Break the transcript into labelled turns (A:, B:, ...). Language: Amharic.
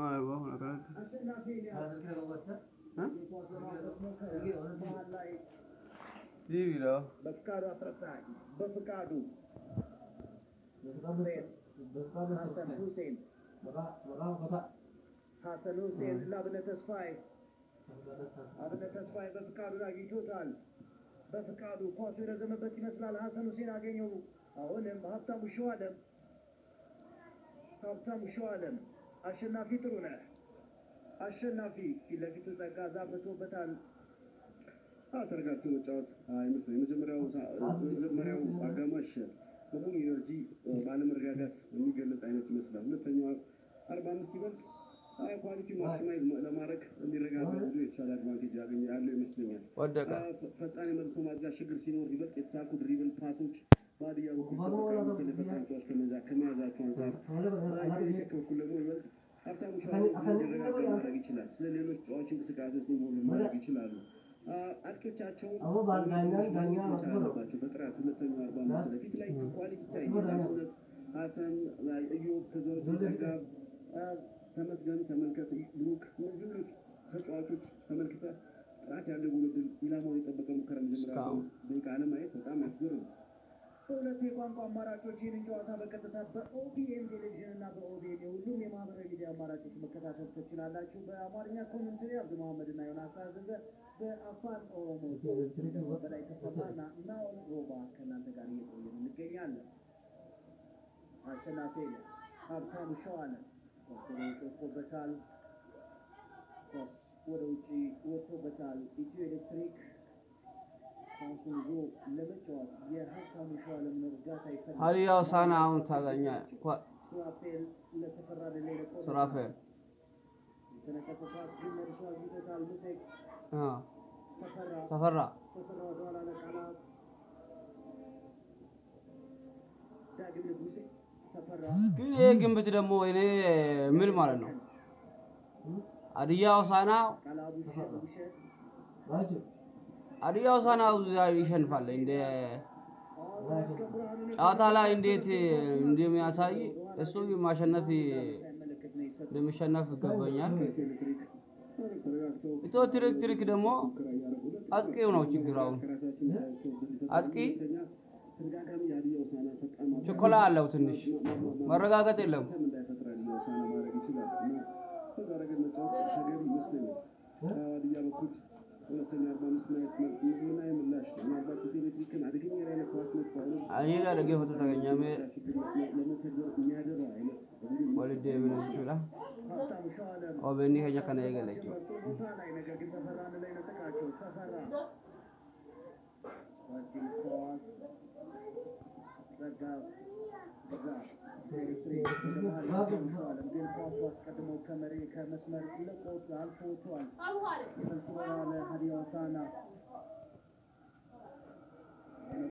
A: አይዋ kanatti. Diivila.
B: በፍቃዱ አስረሳኝ፣ በፍቃዱ ሐሰን ሁሴን፣ ሐሰን ሁሴን ለአብነት ተስፋዬ፣ አብነት ተስፋዬ በፍቃዱን አግኝቶታል። በፍቃዱ ኳሱ የረዘመበት ይመስላል። ሐሰን ሁሴን አገኘው። አሁንም ሀብታሙ ሸዋለም፣ ሀብታሙ ሸዋለም፣ አሸናፊ ጥሩነህ፣ አሸናፊ ፊት ለፊቱ ጸጋ ዛብቶበታል።
C: ተረጋግቶ መጫወት አይመስልም። የመጀመሪያው አጋማሽ በሙሉ energy ባለመረጋጋት የሚገለጽ አይነት ይመስላል። ሁለተኛው 45 ይበልጥ quality maximize ለማድረግ የሚረጋጋ ብዙ የተሻለ advantage ያገኘ ያለው ይመስለኛል።
A: ወደቀ።
C: ፈጣን የመልሶ ማጥቃት ችግር ሲኖር ይበልጥ የተሳኩ dribble pass ኦች በሀዲያ በኩል ይጠበቃሉ። በተለይ ፈጣን ተጫዋች ከመያዛቸው አንጻር በኤሌክትሪክ በኩል ደግሞ ይበልጥ ሀብታሙ ሸዋለም እንዲረጋጋ ማድረግ ይችላል። ስለ ሌሎች ተጫዋች እንቅስቃሴ ውስጥ involve ማድረግ ይችላሉ። አጥቂዎቻቸውን ማግኘት መቻል አለባቸው በጥራት። ሁለተኛው 45 ለፊት ላይ quality ይታያል። አብነት፣ ሀሰን፣ ኢዮብ፣ ከዛ ውጭ ጸጋ፣ ተመስገን፣ ተመልከት፣ ብሩክ፣ እነዚህ ሁሉ ተጫዋቾች ተመልክተህ ጥራት ያለው ጎል ዕድል ኢላማውን የጠበቀ ሙከራ መጀመሪያ
A: እስካሁን
C: 5 ደቂቃ አለማየት በጣም ያስገርም።
B: በሁለት የቋንቋ አማራጮች ይህንን ጨዋታ በቀጥታ በኦቢኤን ቴሌቪዥን እና በኦቢኤን የሁሉም የማህበራዊ ሚዲያ አማራጮች መከታተል ትችላላችሁ። በአማርኛ commentary አብዱ መሐመድ እና ዮናስ አዘዘ፣ በአፋን ኦሮሞ commentary ደግሞ በላይ ተሰማና ናኦል ሮባ ከእናንተ ጋር እየቆየን እንገኛለን። አሸናፊ ኤልያስ፣ ሀብታሙ ሸዋለም፣ ኳስ ወደ ውጭ ወጥቶበታል። ኳስ ወደ ውጭ ወጥቶበታል። ኢትዮ ኤሌክትሪክ ኳሱን ይዞ ለመጫወት የሀብታሙ ሸዋለምን እርዳታ ይፈልጋል።
A: ሀዲያ ሆሳዕና አሁን ታገኛ
B: ሱራፌል ለተፈራ ደሌ ለቆመ
A: ሱራፌል
B: የተነጠቀ ኳስ ግን መልሶ አግኝቶታል። ሙሴ ተፈራ
A: ተፈራ
B: ተፈራ ወደኋላ ለቃላት ዳግም ንጉሴ ተፈራ
A: ግን ይሄ ግንብት ደግሞ እኔ ምን ማለት ነው? ሀዲያ ሆሳዕና
B: ቃላቡ ውሸት
A: ሀዲያ ሆሳዕና ይሸንፋል። እንደ ጨዋታ ላይ እንዴት እንደሚያሳይ እሱ ማሸነፍ እንደሚሸነፍ ይገባኛል። ኢትዮ ኤሌክትሪክ ደግሞ አጥቂው ነው ችግር። አሁን አጥቂ ችኮላ አለው፣ ትንሽ መረጋጋት የለም።
C: እንዳይፈጥር ሀዲያ ሆሳዕና ማድረግ ይችላል እና በዛ ረገድ መጫወት ተገቢ ይመስለኛል። ከሀዲያ በኩል ሁለተኛ 45 ማየት ምናየ ምላሽ ነው። ምናልባት ኢትዮ ኤሌክትሪክን አደገኛ ላይ ኳስ መጥፎ አይነት
A: Ani egaa dhaggeeffattoota keenya mee
C: ችግር ለመተግበር የሚያደራ አይነት ቡድን
A: walitti deebinu jechuudha.
B: ሀብታሙ ሸዋለም
A: OBN keenya kana eegale jechuudha.
B: ጥሩ ቦታ ላይ ነገር ግን ተፈራን ላይ ነጠቃቸው። ተፈራ ረጅም ኳስ ጸጋ ግዛ ኤሌክትሪክ ወደ መሀል ሀብታሙ ሸዋለም ግን ኳሱ አስቀድሞ ከመሪ ከመስመር ለቆ አልፎ ወጥቷል። የመልስ በራ ለሀዲያ ሆሳዕና።